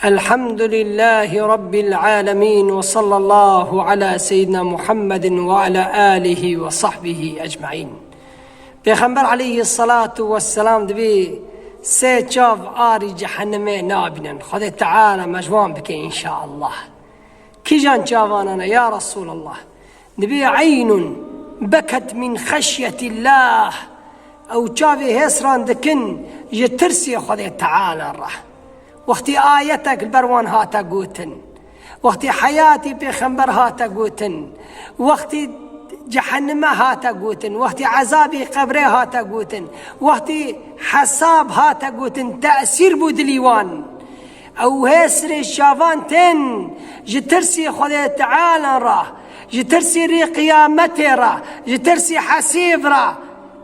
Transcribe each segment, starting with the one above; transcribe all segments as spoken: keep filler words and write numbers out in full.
الحمد لله رب العالمين وصلى الله على سيدنا محمد وعلى آله وصحبه أجمعين. Pêxember aleyhissalatu vesselam dibê sê çav arî cehennemê nabînin. Xwedê Teala me ji wan bike înşaallah. Kîjan çavana ne ya Resulallah? Dibê eynun beket min xeşyetillah. Ew çavê hêsran dikin ji tirsê Xwedê Teala re. Wextî ayetek li ber wan hate gotin, wextî heyatî pêxember hate gotin, wextî cehennime hate gotin, wextî ezabî qebrê hate gotin, wextî hesab hate gotin, tesîr bû dilî wan. Ew hêsrê çavan tên ji tirsî Xwedê Teala re, ji tirsî rê qiyametê re, ji tirsî hesîb re,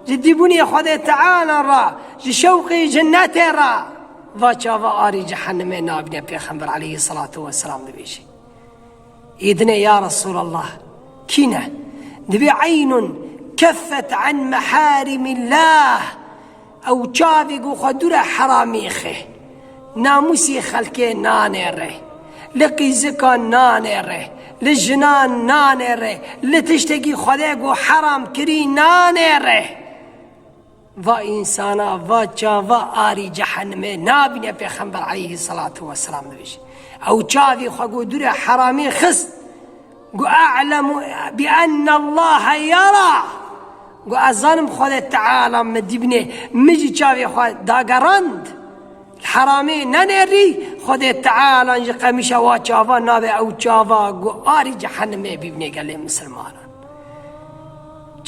ji dîbûnê Xwedê Teala re, ji şewqî cinnetê re. Va çava arî cehennemê nabîne, Pêxember aleyhissalatu vesselam dibêje. Îdine ya Resulallah, kî ne? Dibê eynun keffet an meharimillah. Ew çavê ku xwe dûre heramî xe. Namûsî xelkê nanêre. Li qîzikan nanêre. Li jinan nanêre. Li tiştekî Xwedê ku heram kirî nanêre. Va însana, va çava arî cehennemê nabîne, Pêxember aleyhissalatu vesselam dibêje. Ew çavî xwe ku dûre heramî xist, gu a'lemu bi enne Allahe yara. Gu ez zanim Xwedê Teala mi dibîne, mi jî çavê xwe dagerand. Li heramê nenêrî, Xwedê Teala ji qemîşa wa çava nabe ew çava gu arî cehennemê bîbîne gelê misilmanan.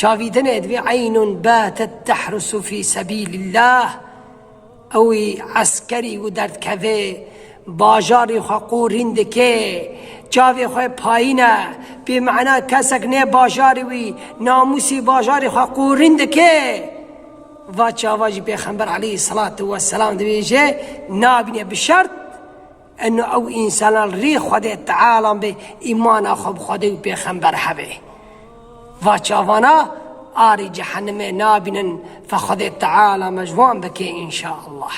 Çavî dinê dibê eynun batet tehrusu fî sebîlillah. Ew ê eskerî û derdkeve, bajarê xwe qorîn dike, çavê xwe payîne, pê mena kesek nê bajarê wî, namûsî bajarê xwe qorîn dike. Va çava jî Pêxember aleyhissalatu vesselam dibêje, nabîne bi şert, eno ew însana li rê Xwedê Teala be, îmana xwe bi Xwedê û Pêxember hebe. Va çavana arî cehennemê nabînin, fe Xwedê Teala me ji wan bike înşaallah.